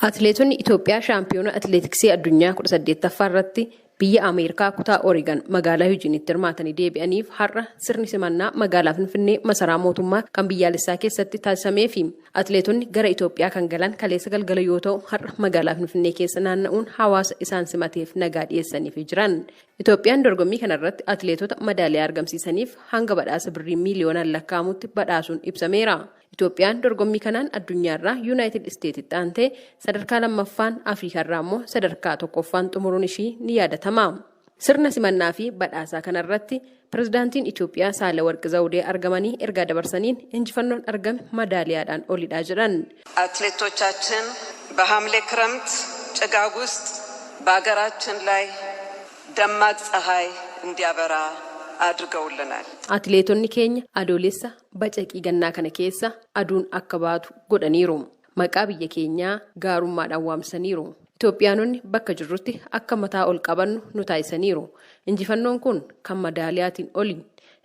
Atileetonni Itoophiyaa shaampiyoona atileetiksii addunyaa 18ffaa irratti biyya Ameerikaa kutaa Oregon magaalaa Yuujiinitti hirmaatanii deebi'aniif har'a sirni simannaa magaalaa Finfinnee masaraa mootummaa kan biyyaalessaa keessatti taasisameefi. Atileetonni gara Itoophiyaa kan galan kaleessa galgala yoo ta'u, har'a magaalaa Finfinnee keessa naanna'uun hawaasa isaan simateef nagaa dhiyeessaniifi jiran. Itoophiyaan dorgommii kanarratti atileetota madaaliyaa argamsiisaniif hanga badhaasa birrii miiliyoonaan lakkaa'amutti badhaasuun ibsameera. Itoophiyaan dorgommii kanaan addunyaarraa Yuunaayitid Isteetitti aantee sadarkaa lammaffaan, Afriikaarraa immoo sadarkaa tokkoffaan xumuruun ishii ni yaadatama. Sirna simannaa fi badhaasaa kanarratti Pirezidaantiin Itoophiyaa Saahilawarqi Zawudee argamanii ergaa dabarsaniin, injifannoon argame madaaliyaadhaan olidha jedhan. አትሌቶቻችን በሐምሌ ክረምት ጭጋግ ውስጥ በሀገራችን ላይ ደማቅ ፀሐይ እንዲያበራ አድርገውልናል። Atileetonni keenya Adoolessa bacaqii gannaa kana keessa aduun akka baatu godhaniiru. Maqaa biyya keenyaa gaarummaadhaan waamsaniiru. Itoophiyaanonni bakka jirrutti akka mataa ol qabannu nu taasisaniiru. Injifannoon kun kan madaaliyaatiin oli.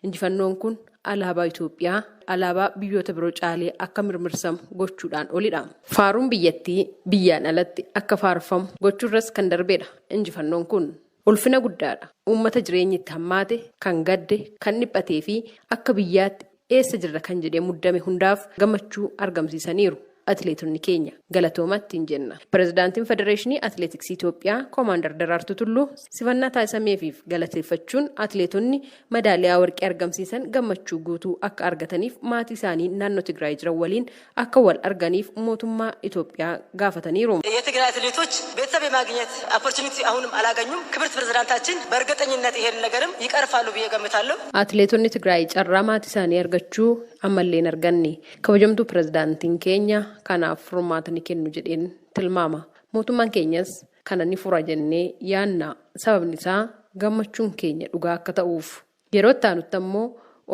Injifannoon kun alaabaa Itoophiyaa alaabaa biyyoota biroo caalee akka mirmirsamu gochuudhaan olidha. Faaruun biyyattii biyyaan alatti akka faarfamu gochuurras kan darbedha injifannoon kun. Ulfina guddaadha. Uummata jireenyi itti hammaate, kan gadde, kan dhiphatee fi akka biyyaatti eessa jirra kan jedhee muddame hundaaf gammachuu argamsiisaniiru. Atileetonni keenya galatoomaa jenna. Pirezidaantiin Federeeshinii Atileetiksii Itoophiyaa Koomaandar Daraartuu Tulluu simannaa taasisameefiif galateeffachuun, atileetonni madaaliyaa warqee argamsiisan gammachuu guutuu akka argataniif maatii isaanii naannoo Tigraay jiran waliin akka wal arganiif mootummaa Itoophiyaa gaafataniiru. የትግራይ አትሌቶች ቤተሰብ የማግኘት opportunity አሁንም አላገኙም። ክብርት ፕሬዝዳንታችን በእርግጠኝነት ይሄን ነገርም ይቀርፋሉ ብዬ ገምታለሁ። Atileetonni Tigraay carraa maatii isaanii argachuu ammallee hin arganne. Kabajamtuu pirezidaantiin keenya kanaaf furmaata ni kennu jedheen tilmaama. Mootummaan keenyas kana ni fura jennee yaanna. Sababni isaa gammachuun keenya dhugaa akka ta'uuf. Yeroo itti aanutti ammoo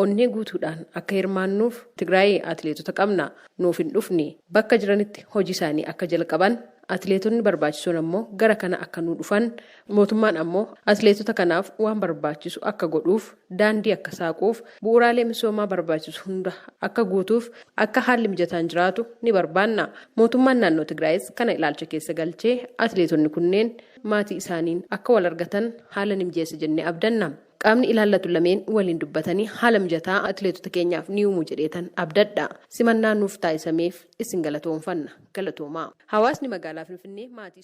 onnee guutuudhaan akka hirmaannuuf Tigraay atileetota qabna. Nuuf hin dhufne, bakka jiranitti hojii isaanii akka jalqaban, atileetonni barbaachisoon ammoo gara kana akka nu dhufan, mootummaan ammoo atileetota kanaaf waan barbaachisu akka godhuuf, daandii akka saaquuf, bu'uuraalee misoomaa barbaachisu hunda akka guutuuf, akka haalli mijataan jiraatu ni barbaanna. Mootummaan naannoo Tigraayis kana ilaalcha keessa galchee atileetonni kunneen maatii isaaniin akka wal argatan haala ni mijeessa jennee abdanna. Qaamni ilaallatu lameen waliin dubbatanii haala mijataa atileetota keenyaaf ni uumu jedheetan abdadha. Simannaa nuuf taasisameef isin galatoonfanna. Galatoomaa. Hawaasni magaalaa Finfinnee maatii